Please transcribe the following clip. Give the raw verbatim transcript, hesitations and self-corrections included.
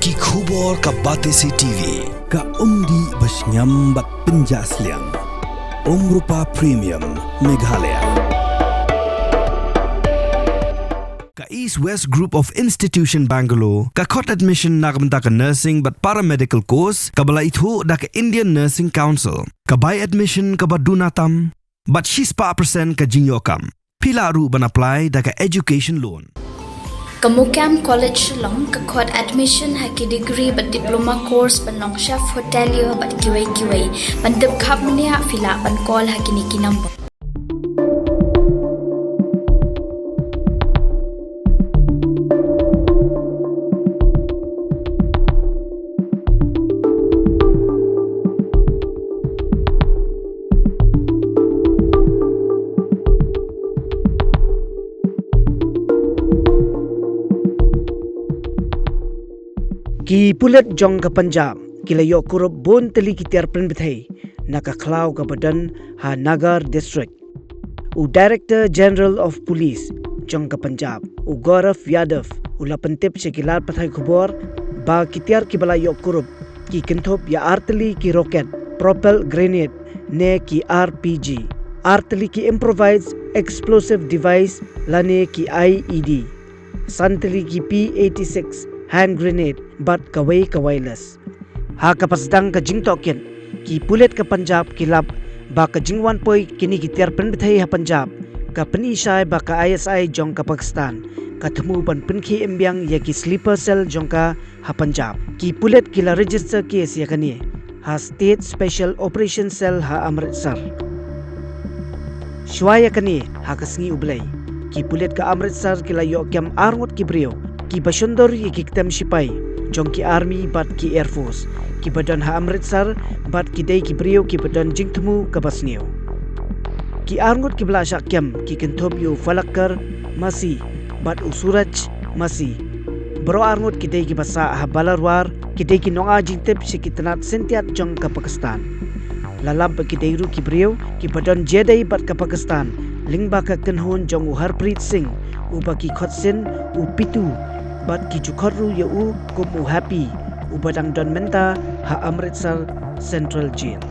Ki khubor ka Batesi T V, ka umdih ba shngiam bad pynjah sliang. Umrupa Premium, Meghalaya. Ka East West Group of Institution Bangalore, ka khot admission na ka bynta ka nursing bad paramedical course, kaba la ithuh da ka Indian Nursing Council. Ka bai admission kaba duna tam, bad shispah percent ka jingïoh kam. Phi lah ruh ban apply da ka education loan. Ka Mukam College Shillong ka khot admission ha ki degree bad diploma course ban long chef hotelier bad kiwei kiwei. Ban tip khapmyniah phi lah ban call ha kine ki number. Ki pulit jong ka Punjab ki la ïoh kurup bun tylli ki tiar pynbthei na ka khlaw kaba don ha Nagaur District. U Director General of Police jong ka Punjab, u Gaurav Yadav, u la pyntip sha ki lad pathai khubor ba ki tiar kiba la ïoh kurup ki kynthup ïa ar tylli ki rocket propelled grenade ne ki R P G, ar tylli ki improvised explosive device lane ki I E D, san tylli ki P eighty-six hand grenade bad kawei ka wireless. Ha kaba sdang ka jingtohkit, ki pulit ka Punjab ki lap ba ka jingwan poi kine ki tiar pynbthei ha Punjab ka pyni shai ba ka I S I jong ka Pakistan ka thmu ban pynkhie im biang ïa ki sleeper cell jong ka ha Punjab. Ki pulit ki la register case ïa kane ha State Special Operation Cell ha Amritsar. Shuwa ïa kane, ha ka sngi U Blei, ki pulit ka Amritsar ki la ïoh kem ar ngut ki briew kiba shon dur ïa ki ktem shipai jong ki army bad ki air force kiba don ha Amritsar, bad ki dei ki briew kiba don jingthmu kaba sniew. Ki ar ngut kiba la shah kem ki kynthup ïa u Falakar Masi bad u Suraj Masi. Baroh ar ngut ki dei kiba sah ha Balarwar, ki dei ki nonga jingtip sha ki tnat syntiat jong ka Pakistan. La lap ba ki dei ruh ki briew kiba don jingïadei bad ka Pakistan lyngba ka kynhun jong u Harpreet Singh, uba ki khot sien u Pitu, bad ki ju khot ruh ïa u kum u Happy, uba dang don mynta ha Amritsar Central Jail.